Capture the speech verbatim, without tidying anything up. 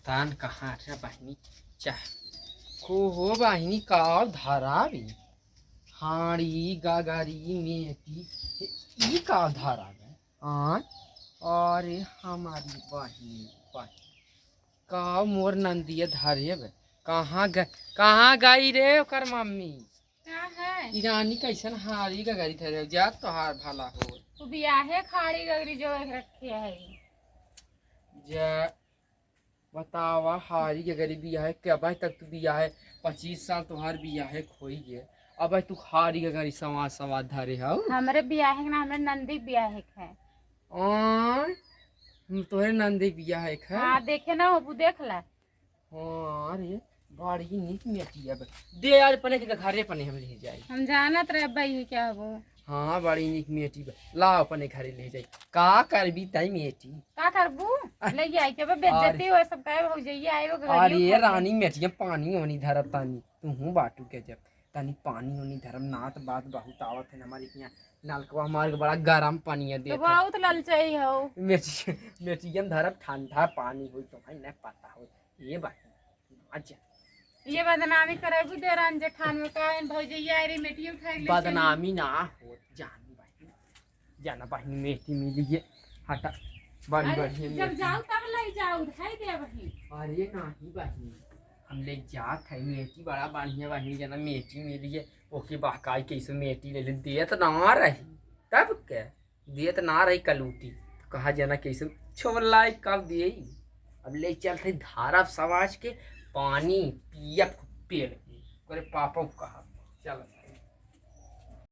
तान कहाँ रे बहिनी? चाह को हो बहिनी, का धरावी? हाड़ी, गगरी, मेटी, ई का धरावे? आय, अरे हमारी बहिनी, बहिनी, का मोर नंदिया धरे बे? कहाँ ग-, कहाँ गई रे ओकर मम्मी? का है? ई रानी कैसन हाड़ी गगरी धरे, जा तोहार भला हो। तू बियाहे खाड़ी गगरी जो रखे है। जा बतावा, हाड़ी गगरी बियाहे, कब तक तू बियाहे? पच्चीस साल तोहार बियाहे खोई गए, अब तू हाड़ी गगरी सवाद सवाद धरे हऊ। हमरे बियाहे के ना, हमरे नंदी बियाहे के है। आय, हम तोहरे नंदी बियाहे के है। हाँ, देखे ना हो, देख ला। हाँ रे, बड़ी नीक मेटी अब। दे यार, अपने के घरे अपने हम ले जाई। हम जानत रहे अब्बा ये क्या हबो। हाँ, बड़ी नीक मेटी बा। लाओ अपने घरे ले जाई। का करबी तई मेटी? का करबू? अरे, ले जाई के बे, बेइज्जती अरे। हो सब, कहे भौजैया आए वो घरे अरे खा ले। रानी, मेटिया पानी ओनी धरब तानी। तू हूँ बाटू के जब तनी पानी ओनी धरब, नात बात बहुत आवत है हमारे यहाँ। नलकवा हमारे के बड़ा गरम पानी है तो देत है। बहुत ललचाई हो। मेटी-, मेटियन धरब, ठंडा पानी होई तो भाई नहीं पता हो। ये बात अच्छा। ये बदनामी करेबू देरान जेठान में, का इन भौजैया रे मेटी उठाई ले चली। बदनामी ना हो, जान बहिनी, जाना बहिनी, मेटी मिली है। हटा, बड़ी अरे, बढ़िया जब मेटी। जाऊ तब ले जाऊ, उठाई दे बहिनी। अरे नाही बहिनी, हम ले जात है, मेटी बड़ा बढ़िया बहिनी, जना मेटी मिली है, ओके बहकाई कैसे मेटी ले ले, देत ना रही, तब के? देत ना रही कलूटी, तो कहा जना कैसे छोलाई कब दिए। अब ले चलते धारब समाज के पानी पियब पेड़ के, करे पापा कहा। चल।